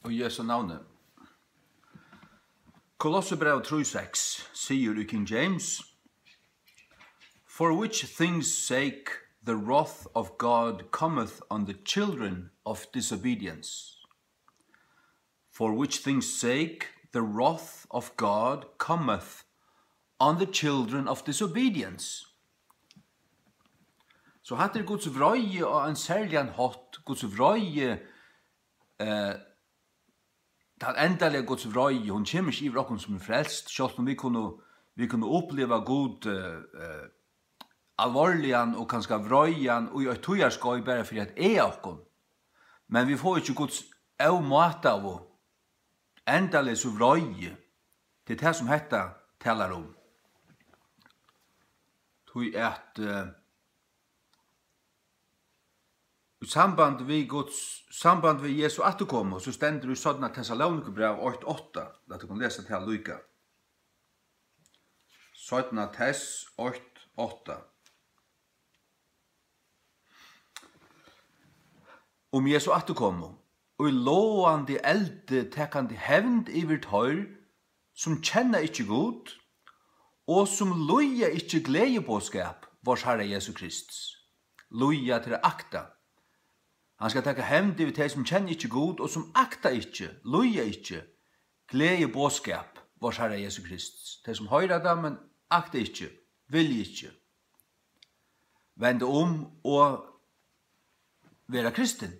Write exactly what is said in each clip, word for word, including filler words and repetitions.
Og í Jesu navni. Kolossebrev trý seks sigur í King James: "For which things' sake the wrath of God cometh on the children of disobedience." "For which things' sake the wrath of God cometh on the children of disobedience." So hatta er Guds vreiði á ein serligan hátt. Guds vreiði, eh, tann endaliga Guds vreiði, hon kemur ikki yvir okkum sum er frelst, sjálvt um vit kunnu, vit kunnu uppliva Gud, eh, eh, alvorligan og kanska vreiðan í eitt tíðarskeið bara fyri at aga okkum. Men vit fáa ikki Guds ómátaðu, endaleysu vreiði. Tað er tað, sum hetta talar um. Tí at, eh, í samband við Guds, samband við Jesu afturkomu, so stendur í seinna Tessalonikabræv eitt átta. Lat okkum lesa tað líka. Seinna Tess eitt átta. Um Jesu afturkomu, í logandi eldi takandi hevnd yvir teir, sum kenna ikki Gud, og sum lýða ikki gleðiboðskap vors Harra Jesu Krists. Lýða til at akta. Hann skal taka hevnd yvir tey, sum kenna ikki Gud, og sum akta ikki, lýða ikki, gleðiboðskap vors Harra Jesu Krists. Tey, sum hoyra tað, men akta ikki, vilja ikki venda um og vera kristin.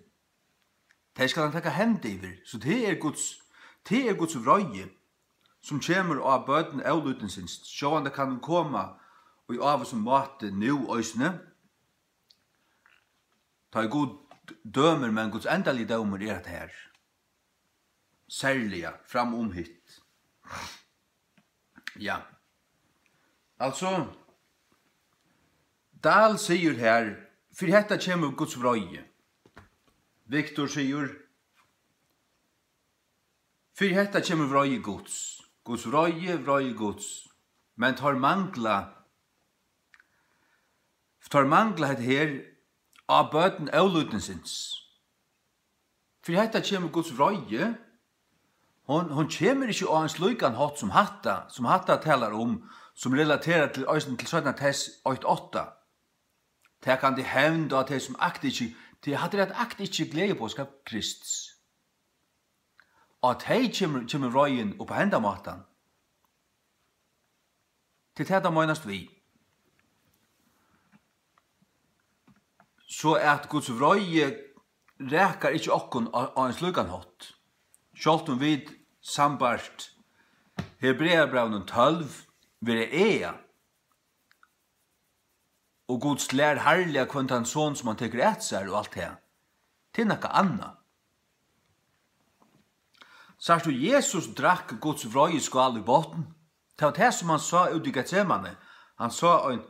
Tey skal hann taka hevnd yvir. So tað er Guds, tað er Guds vreiði, sum kemur á børn ólýdnisins. Sjálvandi kann hon koma í ávísum máti nú eisini, tá ið Gud dømir, men Guds endaligi dómur er hetta her. Serliga fram um hitt. Ja. Altso, Dahl sigur her: "Fyri hetta kemur Guds vreiði." Viktor sigur: "Fyri hetta kemur vreiði Guds." Guds vreiði, vreiði Guds. Men teir mangla, teir mangla hetta her á børn ólýdnisins. Fyri hetta kemur Guds vreiði. Hon, hon kemur ikki á ein slíkan hátt sum hatta, sum hatta talar um, sum relaterar til, eisini til seinna Tess eitt átta. Takandi hevnd á tey, sum akta ikki, tí hatta er at akta ikki gleðiboðskap Krists. Á tey kemur, kemur vreiðin upp á henda mátan. Tað er tað, tað meinast við. So at Guds vreiði rakar ikki okkum á, á ein slíkan hátt. Sjálvt um vit sambært Hebreabrævinum tólv verða agað, og Gud slær harðliga hvønn tann son, sum hann tekur at sær, og alt tað. Tað er nakað annað. Sært tú, Jesus drakk Guds vreiðiskál í botn. Tað var tað, sum hann sá úti í Getsemane. Hann sá ein,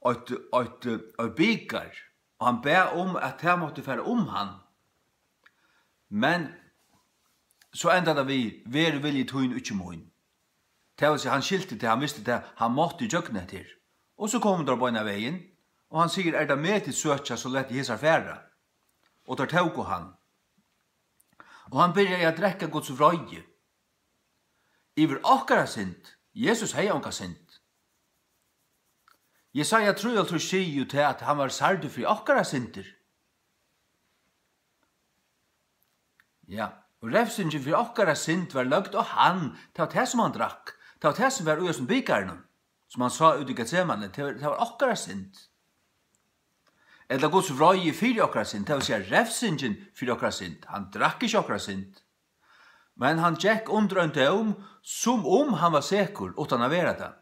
eitt, eitt, eitt bikar, og hann bað um, at tað mátti fara um hann. Men so endar tað við: "Verði vilji tín, ikki mín." Tað vil siga, hann skilti tað, hann visti tað, hann mátti gjøgnum hetta her. Og so komu teir beinan vegin, og hann sigur: "Er tað meg, tit søkja, so latið hesar fara." Og teir tóku hann. Og hann byrjaði at drekka Guds vreiði yvir okkara synd. Jesus hevði onga synd. Jesaja trýoghálvtrýss sigur jú tað, at hann var særdur fyri okkara syndir. Ja, og refsingin fyri okkara synd var løgd á hann. Tað var tað, sum hann drakk. Tað var tað, sum var í hesum bikarinum, sum hann sá úti í Getsemane. Tað var, tað var okkara synd. Ella Guds vreiði fyri okkara synd, tað vil siga refsingin fyri okkara synd. Hann drakk ikki okkara synd. Men hann gekk undir ein dóm, sum um hann var sekur, uttan at vera tað.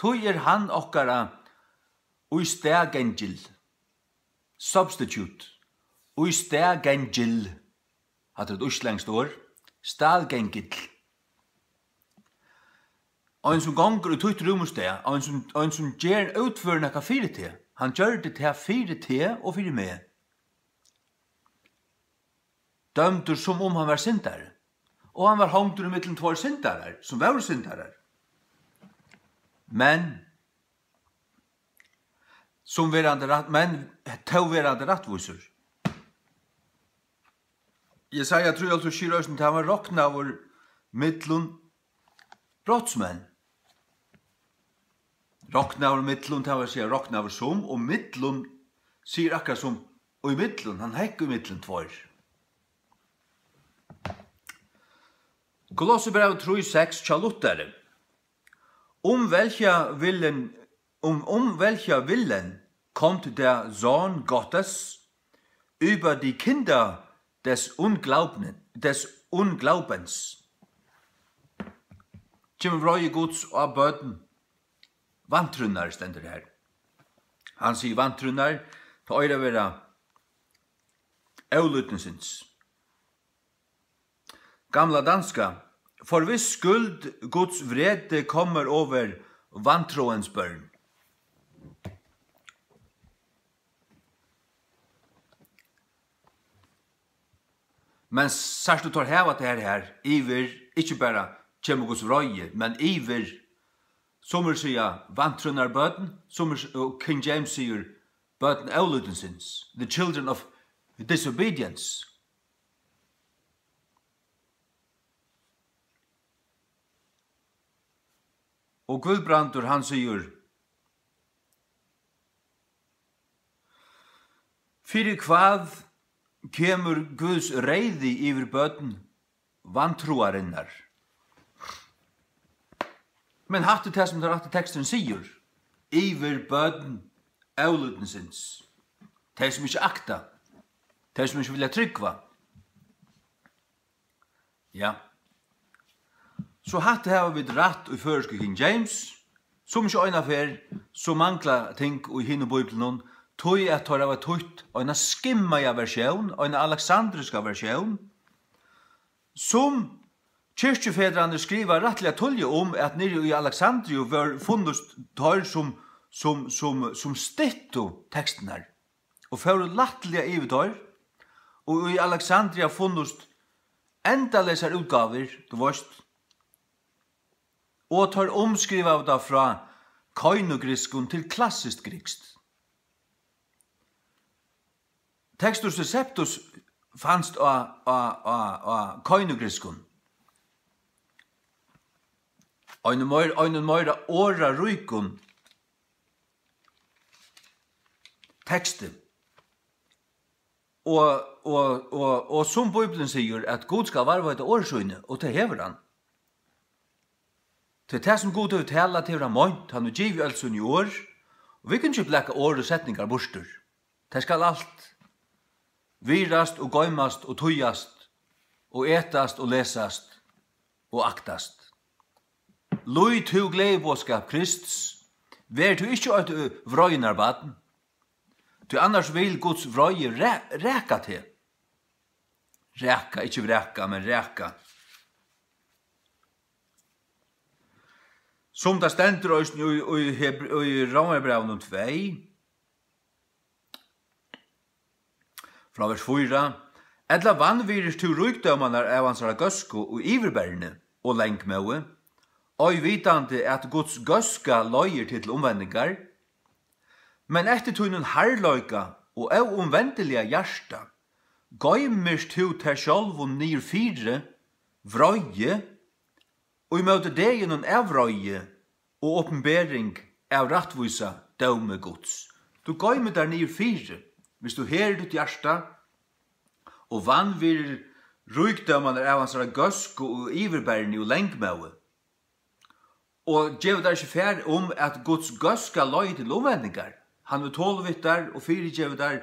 Tí er hann okkara ístaðgangil, substitute, ístaðgangil, hatta er eitt íslendskt orð, staðgangill. Ein, sum gongur í títt rúm og stað, ein, sum, ein, sum ger, útførir nakað fyri teg. Hann gjørdi tað fyri teg og fyri meg. Dømdur, sum um hann var syndari. Og hann var hongdur ímillum tveir syndarar, sum vóru syndarar. Men, sum verandi rætt, men tó verandi rættvísur. Jesaja trýoghálvtrýss sigur eisini, at hann var roknaður millum brotsmenn. Roknaður millum, tað vil siga, roknaður sum, og millum sigur akkurát sum í millum, hann hekk í millum tveir. Kolossebrævið trý seks hjá Lutheri. Um welcher Willen, um, um welcher Willen kommt der Zorn Gottes über die Kinder des Unglauben, des Unglaubens? Kemur vreiði Guds á børn vantrúnnar, stendur har. Hann sigur vantrúnnar, tað eigur at vera ólýdnisins. Gamla danska. For hvis skyld Guds vrede kommer over vantroens børn. Men sært tú, teir hava tað her, her yvir, ikki bara kemur Guds vreiði, men yvir, summir siga vantrúnnar børn, summir s-, og King James sigur børn ólýdnisins, the children of disobedience. Og Guðbrandur, hann sigur, fyri hvat kemur Guds reiði yvir børn vantrúarinnar? Men hatta er tað, sum tann rætti teksturin sigur, yvir børn ólýdnisins, tey, sum ikki akta, tey, sum ikki vilja trúgva. Ja. So hatta hava vit rætt í føroysku King James, sum ikki eina ferð, so mangla ting í hinum bíbliunum, tí at teir hava týtt eina skimmaða versjón, eina aleksandriska versjón, sum kirkjufedrarnir skriva rættiliga tíðliga um, at niðri í Alexandriu vóru, funnust teir, sum, sum, sum, sum styttu tekstirnar og fóru lættliga yvir teir, og í Alexandria funnust endaleysar útgávur, tú veist, og teir umskrivaðu tað frá koinugrikskum til klassiskt grikskt. Textus Receptus fanst á, á, á, á koinugrikskum. Einum meir-, einum meira orðaríkum teksti. Og, og, og, og sum Bíblian sigur, at Gud skal varðveita orð síni, og tað hevur hann. Tí tað, sum Gud hevur talað, hevur hann meint, hann hevur givið øll síni orð, og vit kunnu ikki blaka orð og setningar burtur. Tað skal alt virðast og goymast og týðast og etast og lesast og aktast. Lýð tú gleðiboðskap Krists, ver tú ikki eitt, ø, vreiðinnar barn, tí annars vil Guds vreiði ra-, raka teg. Raka, ikki vraka, men raka. Sum tað stendur eisini í, í Hebr-, í Rómarbrævinum tvey, frá vers fýra, ella vanvirðir tú ríkdómarnar av hansara góðsku og yvirberni og langmóði, ei vitandi, at Guds góðska leiðir teg til umvendingar? Men eftir tínum harðleika og óumvendiliga hjarta goymir tú tær sjálvum niður fyri vreiði, og ímóti deginum av vreiði og opinbering av rættvísa dómi Guds. Tú goymir tær niður fyri, viss tú herðir títt hjarta og vanvirðir ríkdómarnar av hansara góðsku og yvirberni og langmóði, og gevur tær ikki far um, at Guds góðska leiðir til umvendingar. Hann hevur tol við tær og fyrigevur tær,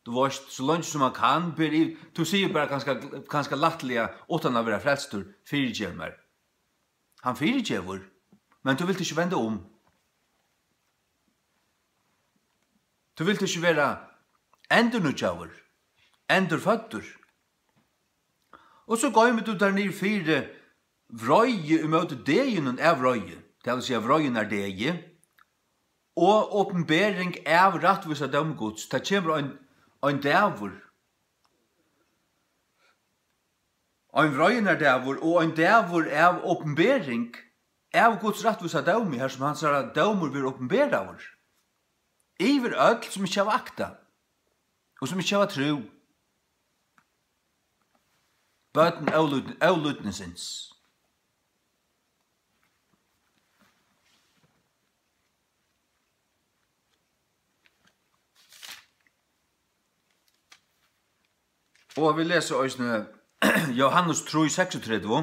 tú veist, so leingi sum hann kann, ber í, tú sigur bara kanska, kanska lættliga, uttan at vera frelstur, fyrigev mær. Hann fyrigevur, men tú vilt ikki venda um. Tú vilt ikki vera endurnýggjaður, endurføddur. Og so goymir tú tær niður fyri vreiði ímóti deginum av vreiði, tað vil siga vreiðinnar degi, og opinbering av rættvísa dómi Guds. Tað kemur ein, ein dagur, ein vreiðinnar dagur og ein dagur av opinbering av Guds rættvísa dómi, har sum hansara dómur verður opinberaður yvir øll, sum ikki hava aktað og sum ikki hava trú. Børn ólýdni-, ólýdnisins. Og vit lesa eisini Jóhannes trý seksogtretivu: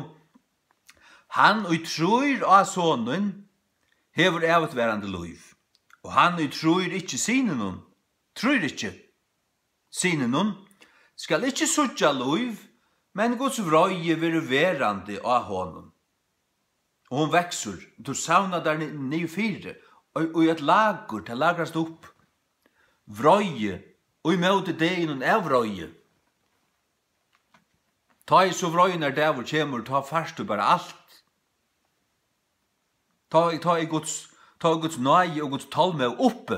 "Hann, ið trýr á Sonin, hevur ævigtvarandi lív, og hann, ið trýr ikki Syninum, trýr ikki Syninum, skal ikki síggja lív, men Guds vreiði verður verandi á honum." Og hon veksur, tú savnar tær ni-, niður fyri, og, og í eitt lagur, tað lagrast upp. Vreiði, og ímóti deginum av vreiði. Tá ið so vreiðinnar dagur kemur, tá fært tú bara alt. Tá, tá er Guds, tá er Guds náði og Guds tolmóð uppi.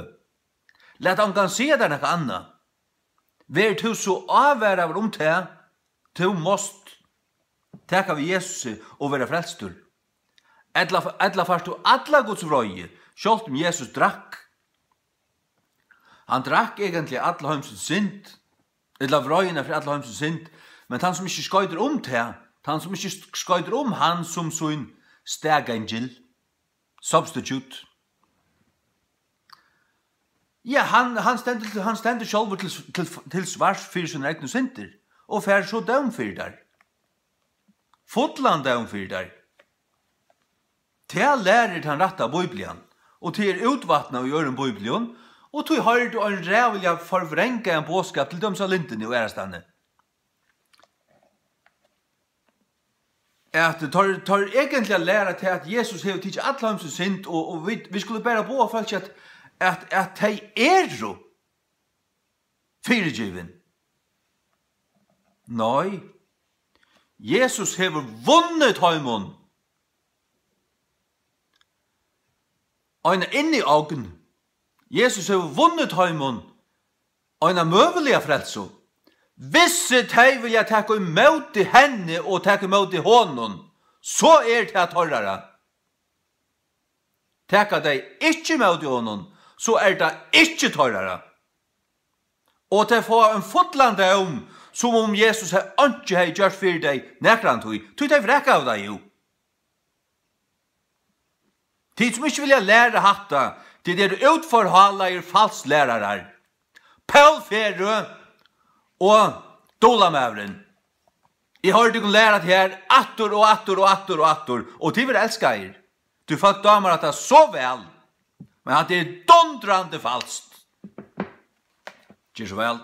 Lat ongan siga tær nakað annað. Ver tú so ávaraður um tað, tú mást taka við Jesusi og vera frelstur. Ella, ella fært tú alla Guds vreiði, sjálvt um Jesus drakk. Hann drakk eigentliga alla heimsins synd, ella vreiðina fyri alla heimsins synd, men tann sum ikki skoytir um tað, tann sum ikki sk-, skoytir um hann sum sín staðgangil, substitute, ja, hann, hann stendur til, hann stendur sjálvur til, til, til svars fyri sínar egnu syndir, og fær so dóm fyri tær. Fullan dóm fyri tær. Tað lærir tann rætta Bíblian, og tað er útvatnað í øðrum Bíblium, og tí hoyrir tú ein ræðuliga forvrangaðan boðskap, til dømis á Lindini og aðrastaðni. At teir, teir eigentliga læra tað, at Jesus hevur tikið alla heimsins synd, og, og vit, vit skulu bara boða fólki, at, at, at tey eru fyrigivin. Nei, Jesus hevur vunnið teimum eina inniogn. Jesus hevur vunnið teimum eina møguliga frelsu. Hvis tey vilja taka ímóti henni og taka ímóti honum, so er tað teirra. Taka tey ikki ímóti honum, so er tað ikki teirra. Og tey fáa ein fullan dóm, sum um Jesus he-, einki hevði gjørt fyri tey nakrantíð, tí tey vrakaðu tað jú. Tit sum ikki vilja læra hatta, tit eru útforhálaðir falsklærarar. Poul Ferø og Dulamaðurin. Eg hoyri tykkum læra tað her aftur og aftur og aftur og aftur, og tit verða elskaðir. Tí fólk dámar hatta so væl. Men hatta er dundrandi falskt. Ger so væl.